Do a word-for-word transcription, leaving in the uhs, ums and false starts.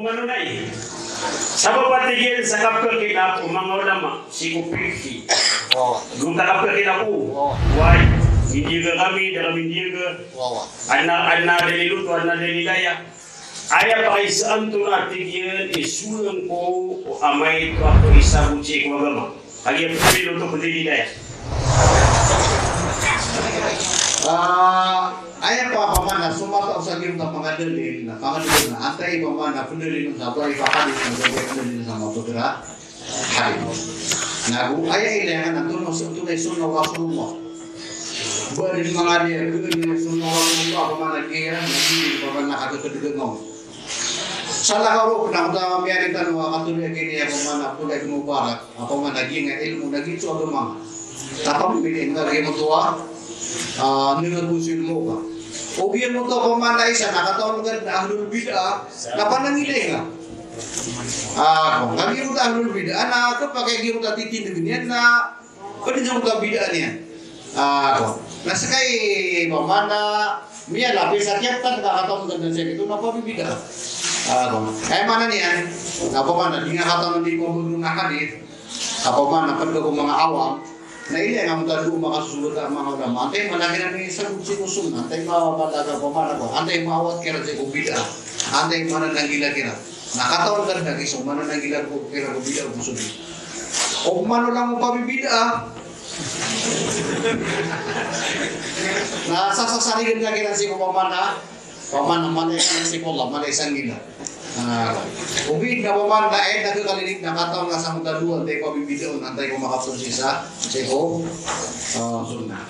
Ano na i? Sabap a tig iyan sa kapkhilaf o manga ulama sii ko fiqh. Go ta kapkhilaf o. Wai, mindiyaga kami, da kami mindiyaga. Adn a, adn a dalil oto, adn a dalil aya. Aya pakaiza anto na tig iyan i sonan ko o amay to ako isa bo sii ko agama. Kagiya pepilo to pn di daya. Ah, aya pa pamana so mata o sa giyangkoto a pangadalil na, pangadalil na, antai pamana pndalil sa dhaif a hadith na, dhaif a hadith na sa mapgra hadith. Na go aya ilay nga na antonaa so, antonaa i sunnah o Rasulullah. Ba dn manga di a gn i sunnah o Rasulullah, pamana giya na giyangkoto pamana kakadgdg on. Sa lakaw roo na oto a miyari tano a katharo a giya pamana Abdullah ibn Mubarak. Opama na giyangkai a ilmo na giyoto a agama nga. Na pamimiliin ka giyoto a, ah, nangagosay mo ka. O giyoto opama na isa na katawan ka na ahlul bid'ah, na panangilay nga. Ah, kon ka giyoto ahlul bid'ah, na kapakay giyoto a titindg iyan na pd giyoto a bid'ah niyan. Ah, kon. Na ska i opama na miyalapis a kiyaptan ka katawan ka na sii giyoto na pabibid'ah. Ah, kon. Aya maana niyan, opama na di nga katawan di pabagr on a hadith, opama na pd ko manga awam, na ilay nga mota dowa makasosogat a manga ulama. Antai maana kiran i sagot sii ko sunnah, antai maana ka opama na ko, antai maawat kiran sii ko bid'ah, antai maana nanggila kiran. Na katawan ka dn a giya so maana nanggila ko, kiran ko bid'ah ko sunnah. O maana lang o pabibid'ah. Na sasasarigan ka kiran sii ko opama na Pamana, mala i sangila, mala i sangila. Ah, ogaid na pamana, eh, na kakalilid na katawan ka sa mota dowa, antai ko bibid'ah on, antai ko makaptharo sii sa, sii ko, ah, sunnah.